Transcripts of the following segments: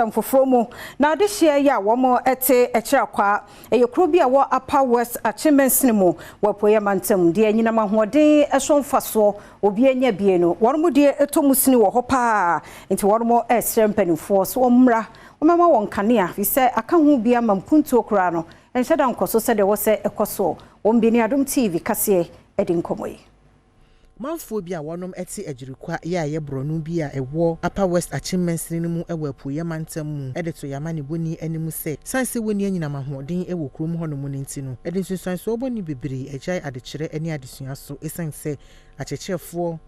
Foforɔ mu na adehyeɛ yi a wɔn te akyiri akwa ɛyɛ kuro bi a wɔ Upper West Akyem mansini mu wɔ Apueeɛ mantam deɛ anyinam ahoɔden so mfasoɔ obi anya bie no wɔn mu deɛ ɛtɔ mu sini wɔ hɔ paa nti wɔn mo ɛresrɛ mpanimfoɔ so wɔn mmra wɔmɛma wɔn kanea fi sɛ aka ho bi ama mpuntuo koraa no nhyɛ da nkɔ so sɛdeɛ wɔ sɛ ɛkɔ soɔ. Wɔn bi ne Adom TV kaseɛ ɛdi nkɔmmɔ yi. Manfoɔ bi a wɔnom te Agyirikwa yɛ a ɛyɛ borɔno bi a ɛwɔ Upper West Akyem mansini no mu wɔ Apueeɛ mantam mu de to yɛn amanebɔni anim sɛ, sane sɛ wɔnni anyinam ahoɔden wɔ kurom hɔnom no nti no, ɛde nsunsuansoɔ bɔne bebree agyae adekyerɛ ne adesua so ɛsiane sɛ akyerɛkyerɛfoɔ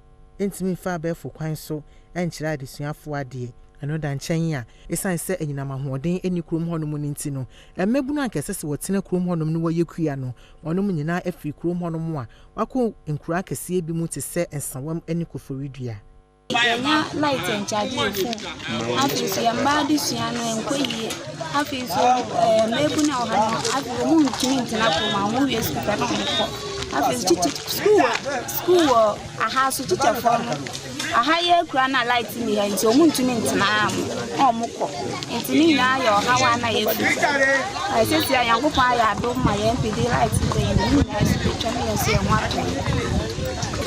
ntumi mfa abɛɛfo kwan so nkyerɛ adesuafoɔ adeɛ. Ɛno da nkyɛn a, ɛsiane sɛ anyinam ahoɔden nni kurom hɔnom no nti no, mmabunu a anka ɛsɛ sɛ wɔtena kurom hɔnom na wɔyɛ kua no, wɔnom nyinaa afiri kurom hɔnom a wɔakɔ nkuro akɛseɛ bi mu te sɛ Nsawam ne Koforidua. Yɛnya light nkyagye yɛ phone. Afei so yɛn mmaa adesua no nkɔ yie. Afei so mmeebu na wɔ ha no, afei wɔn ntumi ntena kurom a wɔn wie sukuu pɛ na wɔn kɔ. Afei so tikya sukuu wɔ aha so, tikyafoɔ no aha yɛ kura na light ni ha nti wɔn ntumi ntena ha mo na wɔn kɔ. Nti ne nyinaa yɛ ɔhaw a na yɛfi. Ɛsɛsi a Nyankopɔn ayɛ adom ma yɛn mpidi light bɛyi ne nyinaa so betwa ne yɛn so yɛn ho atɔ yɛn.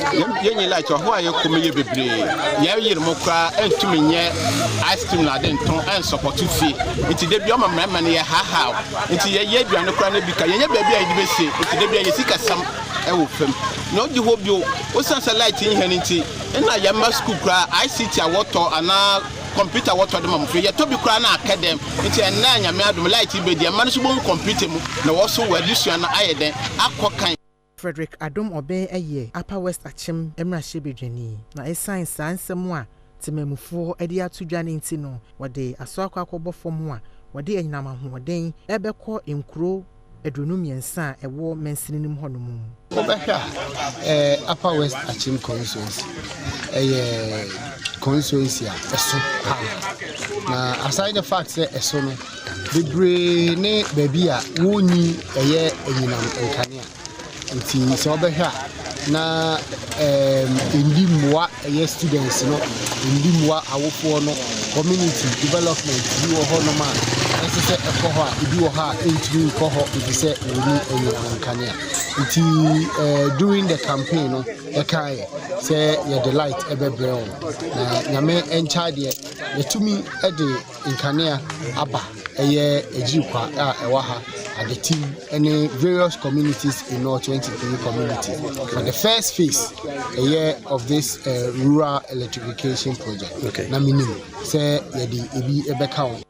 Yɛnyɛ light ɔhɔ a yɛkɔ mu yɛ bebree. Yɛn yere mo koraa ɛntumi nyɛ ice cream na ade ntɔn ɛnsɔpɔto fie, nti de bi ɔma mmarima no yɛ haahaa, nti yɛyɛ aduane koraa no bi ka yɛnyɛ baabi a yɛde bɛsie, nti de bi a yɛsi kasam ɛwɔ fam na ɔdi hɔ bio. Osiane sɛ light nyɛ no nti ɛna yɛma sukuu koraa ICT a wɔtɔ anaa computer wɔtɔ de ma mo fie, yɛtɔ bi koraa na akɛ dɛm. Nti ɛnna a Nyame adom light yi bɛdi ɛma no so bɔhu computer mu na wɔso wɔ adesua no ayɛ dɛn akɔ kan. Frederick Adom Ɔbɛn yɛ Upper West Akyem mmarahyɛbadwani, na ɛsiane saa nsɛm a temamufoɔ de ato dwa no nti no, wɔde aso akɔ akɔbɔ fam a wɔde anyinam ahoɔden bɛkɔ nkuro 23 a ɛwɔ mansini no mu hɔnom mu. Wobɛhwɛ a, Upper West Akyem constituency ɛyɛ constituency a ɛso paa, na aside the fact sɛ ɛso no bebree ne baabi a wɔnni ɛyɛ anyinam nkanea, nti sɛ wobɛhwɛ a na ɛndi mmoa ɛyɛ students no, ɛndi mmoa awofoɔ no, community development bi wɔ hɔnom a ɛsɛ sɛ ɛkɔ hɔ a, ebi wɔ hɔ a ɛntumi nkɔ hɔ ɛfiri sɛ wɔnni anyinam nkanea. Nti during the campaign no, yɛkaeɛ sɛ yɛde light ɛbɛbrɛ wɔn, na Nyame nkyɛn deɛ, yɛtumi de nkanea aba ɛyɛ Agyirikwa a ɛwɔ ha, Adetim ne various communities in all 23 communities for the first phase ɛyɛ of this rural electrification project. Na menim sɛ yɛde ebi ɛbɛka wɔn.